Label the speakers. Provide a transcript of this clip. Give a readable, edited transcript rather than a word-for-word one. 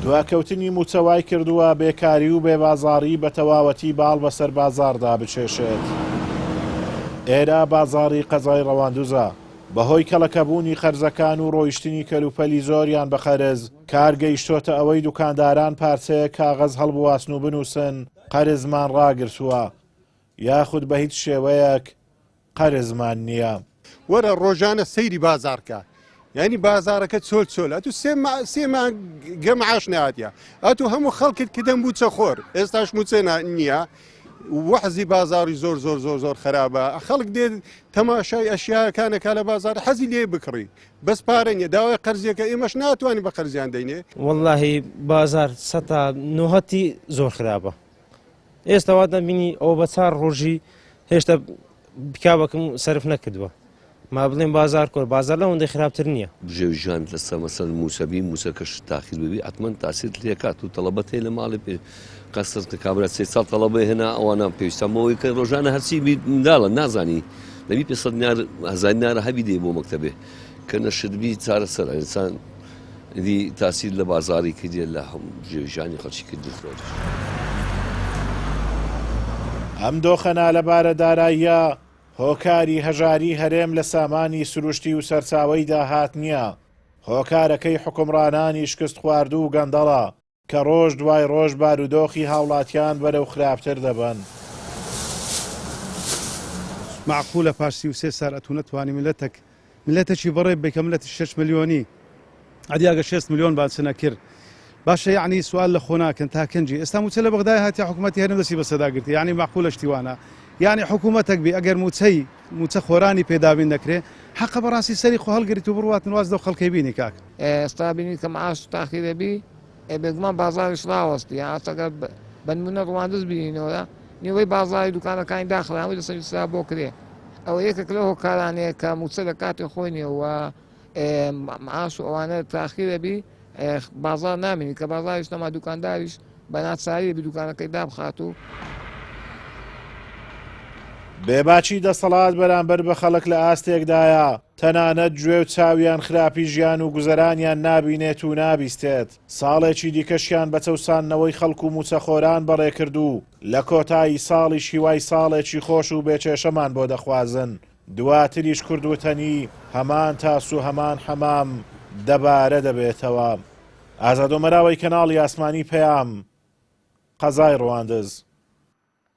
Speaker 1: دواکەوتنی مووچە وایکردووە بێکاری و بێبازاڕی بە تەواوەتی باڵ بەسەر بازاڕدا بکێشێت. ئێرە بازاڕی قەزای ڕەواندوزە، بەهۆی کەڵەکەبوونی قەرزەکان و ڕۆیشتنی کەلوپەلی زۆریان بە قەرز، کار گەیشتۆتە ئەوەی دوکانداران پارچەیەک کاغەز هەڵبواسن و بنووسن قەرزمان ڕاگرتووە یاخود بە هیچ شێوەیەک قەرزمان نییە.
Speaker 2: وەرە ڕۆژانە سەیری بازاڕ کە یانی بازاڕەکە چۆل چۆل ئەتو سێ سێ مانگە معاش ناتە ئەتو هەموو خەڵکت کردن موچە خۆر ئێستاش موچە نییە وەحزی بازاری زۆر زۆر زۆر زۆر خراپە خەڵک دێت تەماشای ئەشیاکانەکە لە بازار حەزی لێ بکڕی بەس پارە نیە داوای قەرزیەکە ئێمەش ناتوانین بە قەرزیان دەینێ.
Speaker 3: وەڵاهی بازار سەتا نۆهەتی زۆر خراپە ئێستا وا دەبینی ئەوە بە چار ڕۆژی هێشتا پیاوەکم سەرف نەکردووە ما بڵێم بازار کۆر بازار لەوەندەی خراپتر نییە.
Speaker 4: بژێوی ژیانت لەسەر مەسەلەن موچە بی موچەکەش تاخیر ببی حەتمەن تاسیرت لێکات و تەڵەبەت هەیە لە ماڵێ پێ قەسر کە کابرا سێ ساڵ تەڵەبەی هێنا ئەوانە پێویستان بەوەی کە ڕۆژانە هەرچی بی منداڵە نازانی دەبی پێ سەد دینار هەزار دینار هەبی دێ بۆ مەکتەبێ کە نەشت بی چارەسەرە ئینسان ئیدی تاسیر لە بازاری کردیە لە بژێوی ژیانی خەڵکی کردی زۆر.
Speaker 1: ئەم دۆخە نالەبارە داراییە هۆکاری هەژاری هەرێم لە سامانی سروشتی و سەرچاوەی داهات نییە، هۆکارەکەی حوکمڕانانی شکستخواردوو و گەندەڵە کە ڕۆژ دوای ڕۆژ بارودۆخی هاوڵاتیان بەرەو خراپتر دەبەن.
Speaker 5: مەعقولە پاش 33 سال ئەتوو نەتوانی ملەتەک ملەتەکی بەڕێ ببەی کە ملەتی شەش ملیۆنی ئەدی ئەگەر شێست ملیۆن بان چ نەکرد باشە یەعنی سوال لە خۆ ناکەن تا کەنجی ئێستا موچە لە بەغدای هاتیە حکوومەتی هەرێم دەستی بەسەدا گرتی یەعنی مەعقولە شتی وانە یەعنی حکوومەتەک بی ئەگەر موچەی موچە خۆرانی پێ دابین نەکرێ حەقە بەڕاستی سەری خۆ هەڵگریت و بڕواتن واز لەو خەڵکەی بینی کاک.
Speaker 6: ئێستا بینی کە معاش تاخیرە بی ئێ بێگومان بازاریش ڕاوەستی یان ئەستا گەر بە نمونە ڕواندز بینینەوە نیوەی بازاری دوکانەکانی داخرا هەمووی لەسەر نووسرا بۆ کرێ ئەوە یەکێک لەو هۆکارانەیە کە موچە لە کاتی خۆی نییە و معاش و ئەوانە تاخیرە بی بازار نامینی کە بازاریش نەما دوکانداریش بە ناچاری بی دوکانەکەی دابخات و
Speaker 1: بێباکی دەسەڵات بەرامبەر بە خەڵک لە ئاستێکدایە تەنانەت گوێ و چاویان خراپی ژیان و گوزەرانیان نابینێت و نابیستێت، ساڵێکی دیکەشیان بە چەوساندنەوەی خەڵک و مووچەخۆران بەڕێکرد و لە کۆتایی ساڵیش هیوای ساڵێکی خۆش و بێکێشەمان بۆ دەخوازن، دواتریش کورد وتەنی هەمان تاس و هەمان حەمام دەبارە دەبێتەوە. ئازاد ئۆمەراوەی کەناڵی ئاسمانی پەیام، قەزای ڕواندز.